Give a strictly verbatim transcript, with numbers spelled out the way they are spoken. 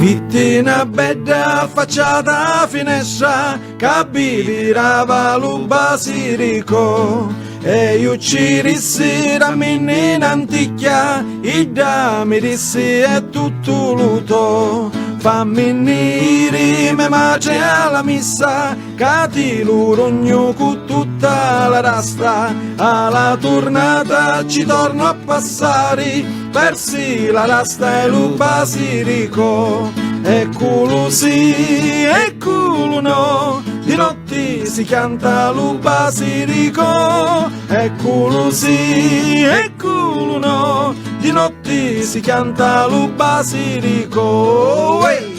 Vitti na bedda affacciata a finestra ca bi virava lu basirico. E iu ci rissi: "Damminni n'anticchia." Idda mi rissi: "È tuttu lu to. Famminni iri me matri a la missa, ca ti lu rugnu cu tutta la rasta. A la turnata ci tornu a passari, persi la rasta e lu basirico." E cu lu sì, e cu lu no, di notti si chianta lu basirico. E cu lu sì, e cu lu no, di notti si chianta lu basirico. Uè!